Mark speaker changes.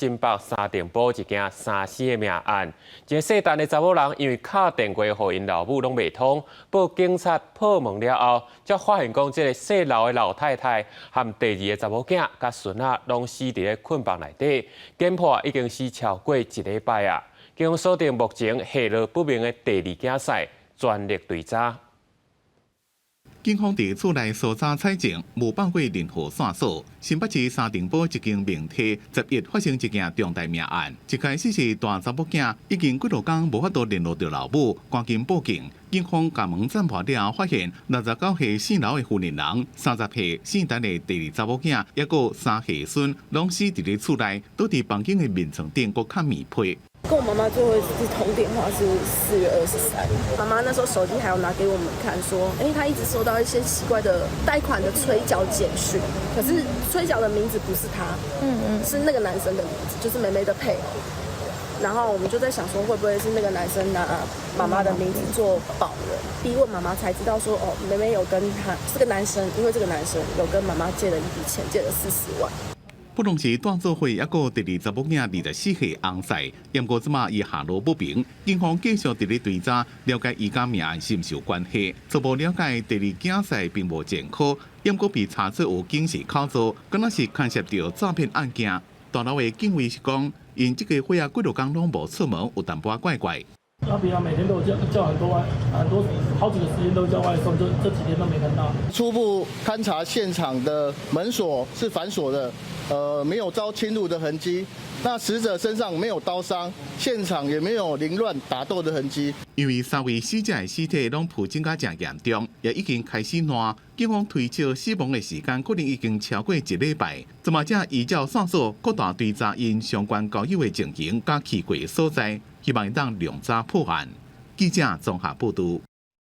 Speaker 1: 新北三重埔一件三死的命案，一个姓陳的查某人因為敲電話予𪜶老母攏袂通，報警察破門了後，才發現講這个姓劉的老太太和第二个查某囝佮孫仔攏死佇咧睏房內底，檢破已經死超過一禮拜啊！警方鎖定目前下落不明的第二囝婿，全力追查。
Speaker 2: 警方佇厝內搜查採證，無放過任何線索。新北市三重埔一間明體11發生一件重大命案。一開始是大查某囝已經幾落工無法度聯絡著老母，趕緊報警。警方共門斬破了後，發現69歲姓劉的婦人、30歲姓陳的第二查某囝，抑閣三歲孫，攏死佇咧厝內，倒佇房間的眠床頂，閣崁棉被。
Speaker 3: 跟我媽媽最後一次通電話是4月23，媽媽那時候手機還有拿給我們看，說，哎，她一直收到一些奇怪的貸款的催繳簡訊，可是催繳的名字不是她，是那個男生的名字，就是妹妹的配偶。然後我們就在想說，會不會是那個男生拿媽媽的名字做保人？逼問媽媽才知道說，哦，妹妹有跟他這個男生，因為這個男生有跟媽媽借了一筆錢，借了40萬。
Speaker 2: 不論是大做伙，抑閣第二查某囝24歲翁婿，毋過這馬伊下落不明。警方繼續佇咧追查，了解伊佮命案是毋是有關係。初步了解，第二囝婿並無前科，毋過被查出有警示口座，敢若是牽涉著詐騙案件。大樓的警衛是講，𪜶這家伙仔幾落工攏無出門，有淡薄仔怪怪。
Speaker 4: 他平常每天都有叫叫很多外很多好幾個時間都叫外送，這幾天都沒看到。
Speaker 5: 初步勘查現場的門鎖是反鎖的，沒有遭侵入的痕跡。那死者身上沒有刀傷，現場也沒有凌亂打鬥的痕跡。
Speaker 2: 因為三位死者的屍體攏腐損甲誠嚴重，也已經開始爛。警方推測死亡的時間可能已經超過一禮拜。這馬才依照線索擴大追查𪜶相關交友的情形佮去過所在，希望會當量早破案。記者綜合報導。